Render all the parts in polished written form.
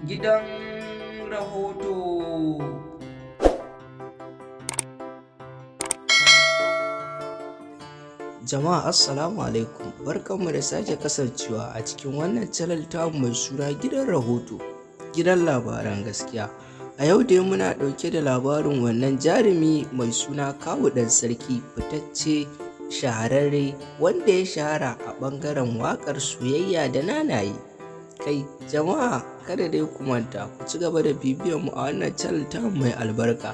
Gidan rahoto. Jama'a, assalamu alaikum, barkanmu da sake kasancewa a cikin wannan channel tamu mai suna Gidan Rahoto, gidan labaran gaskiya. A yau dai muna ɗauke da labarin wannan jarumi mai suna Kawu Ɗan Sarki, fitacce shahararre wanda ya shahara a ɓangaren waƙar soyayya da nanaye. Kai jama'a, kada dai ku manta ku ci gaba da bibiyan mu a wannan channel tamu mai albarka.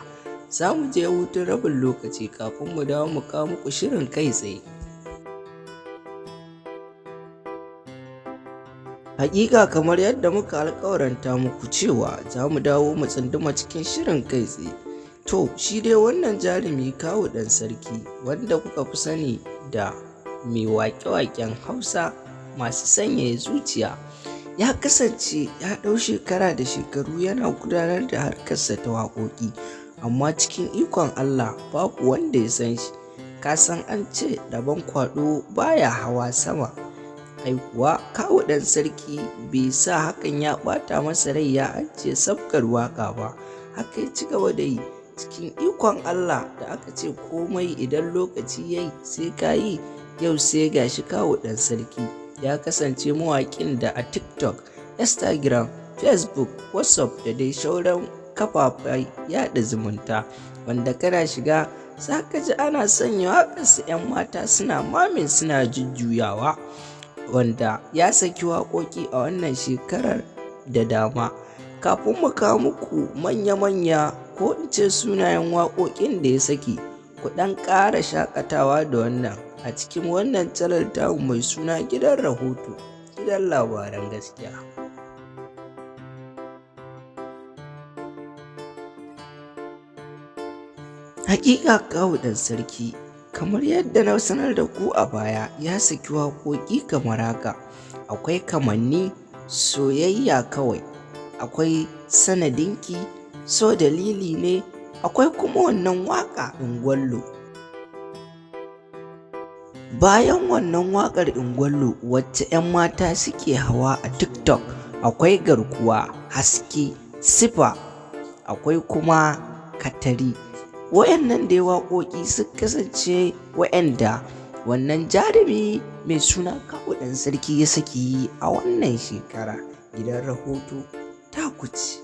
Za mu je hutun rabin lokaci kafin mu dawo mu kawo muku shirin kai tsaye. Hakika, kamar yadda muka alkawaranta muku cewa za mu dawo mu tsunduma cikin shirin kai tsaye. To, shi dai wannan jarumi Kawu Ɗan Sarki, wanda kuka fi sani da mai waƙe-waƙen Hausa masu sanyaya zuciya, ya kasance ya ɗau shekara da shekaru yana gudanar da harkarsa ta waƙoƙi, amma cikin ikon Allah babu wanda ya san shi. Ka san an ce rabon kwaɗo baya hawa sama. Ai kuwa Kawu Ɗan Sarki bai sa hakan ya ɓata masa rai ya ajiye sabgar waƙa ba, haka ya ci gaba da yi. Cikin ikon Allah da aka ce komai idan lokaci ya yi sai ka yi, yau sai gashi Kawu Ɗan Sarki ya kasance mawaƙin da a TikTok, Instagram, Facebook, WhatsApp da dai sauran kafafen yaɗa zumunta, wanda kana shiga za ka ji ana sanya waƙarsa, 'yan mata suna mamin, suna jujjuyawa, wanda ya saki waƙoƙi a wannan shekarar da dama. Kafin mu kawo muku manya-manya ko in ce sunayen waƙoƙin da ya saki, ku ɗan ƙara shaƙatawa da wannan a cikin wannan channel tamu mai suna Gidan Rahoto, gidan labaran gaskiya. Hakika Kawu Ɗan Sarki, kamar yadda na sanar da ku a baya, ya saki waƙoƙi kamar haka: akwai Kamanni, Soyayya Kawai, akwai Sanadinki, So Dalili Ne, akwai kuma wannan waƙa Ingwallo. Bayan wannan waƙar Ingwallo wacce 'yan mata suke hawa a TikTok, akwai Garkuwa, Haske, Sifa, akwai kuma Katari. Wayannan dai waƙoƙi sun kasance wayanda wannan jarumi mai suna Kawu Ɗan Sarki ya saki a wannan shekara. Gidan Rahoto ta kuce.